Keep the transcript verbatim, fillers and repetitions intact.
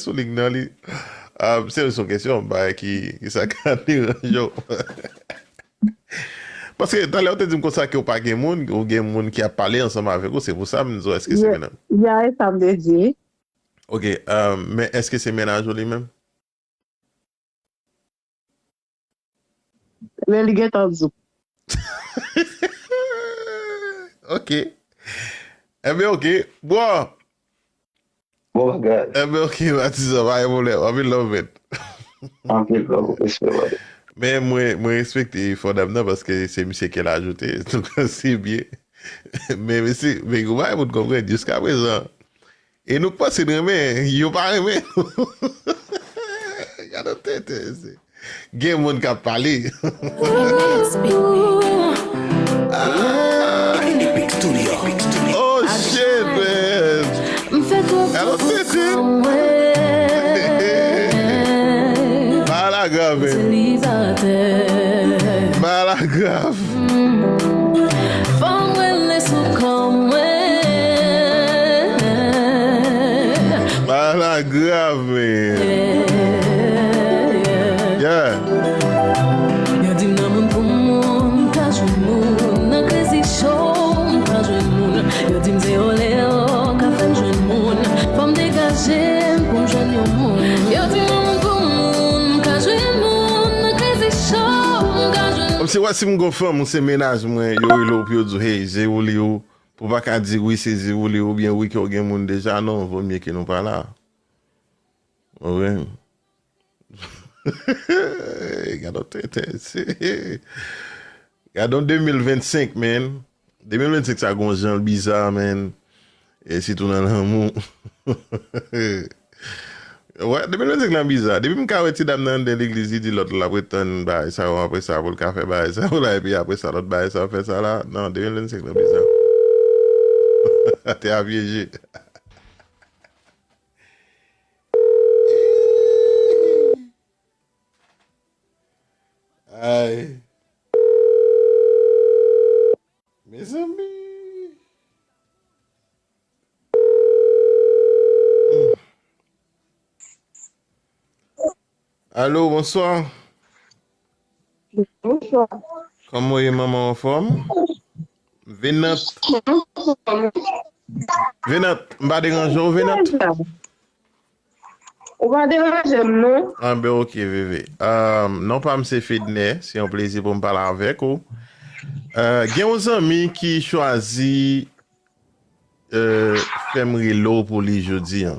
sou liy nan li. Ah, se yon kesyon, bagay ki, ki sa ka deranje w. Paske talè ou te di m konsa ke ou pa gen moun, ou gen moun ki ap pale ansanm avèk ou, se pou sa m di w èske se mennaj. Ya, e sa m te di. Ok, ah, men èske se mennaj ou li menm? Men li gentan di w. Ok. Enben, ok. Bon. Bon bagay. Enben, ok, Matizan, pa gen pwoblèm. Anpil love, men. Anpil love, respè, brother. Men mwen, mwen respekte efò dam nan paske se misye ki ajoute. Donk, se byen. Men, mesye, men, ou pa moun konprann, jiska prezan. E nou k panse n renmen, yo pa renmen nou. Gade yon tenten, mesye. Gen moun k ap pale. Ah. Oh, shit, man. Gade yon tenten. Bagay la grav, man. Bagay la grav. Fò m rele sou kò mwen. Bagay la grav, man. Yeah. Yo di m nan moun pou moun, m ka jwenn moun. Nan Crazy Show, m ka jwenn moun. Yo di m se Oleo ka fè m jwenn moun. Fò m degaje m pou m jwenn yon moun. Yo di m nan moun pou moun, m ka jwenn moun. Nan Crazy Show, m ka jwenn. Kòmsi wè si m gon fanm, ou se mennaj mwen, yo rele w pou yo di w, hey, se ou li ou. Pou pa ka di wi, se di ou li oubyen wi ke w gen moun deja, non, vo mye ke nou pa la. Ou konprann? Gade yon tenten, se, gade yon de mil vennsenk, man. De mil vennsenk sa gon jan l biza, man. E sitou nan lanmou. Wè, de mil vennsenk lan biza. Depi m ka wè ti dam nan anndan legliz, li di lòt la ap ret tann bagay sa yo, apre sa pou l ka fè bagay sa yo la, epi apre sa lòt bagay sa yo fè sa la. Non, de mil vennsenk lan biza. Atè a pyeje. Ay. Mezanmi. Alo, bonswa. Bonswa. Kòman w ye, manman, anfòm? Venant. Venant, m pa deranje w, Venant? Ou pa deranje m, non. Ah, ben, ok, Veve. Ah, non pa m se Fedner, se yon plezi pou m pale avèk ou. Ah, gen yon zanmi ki chwazi, euh, fè m rele w pou li jodi an.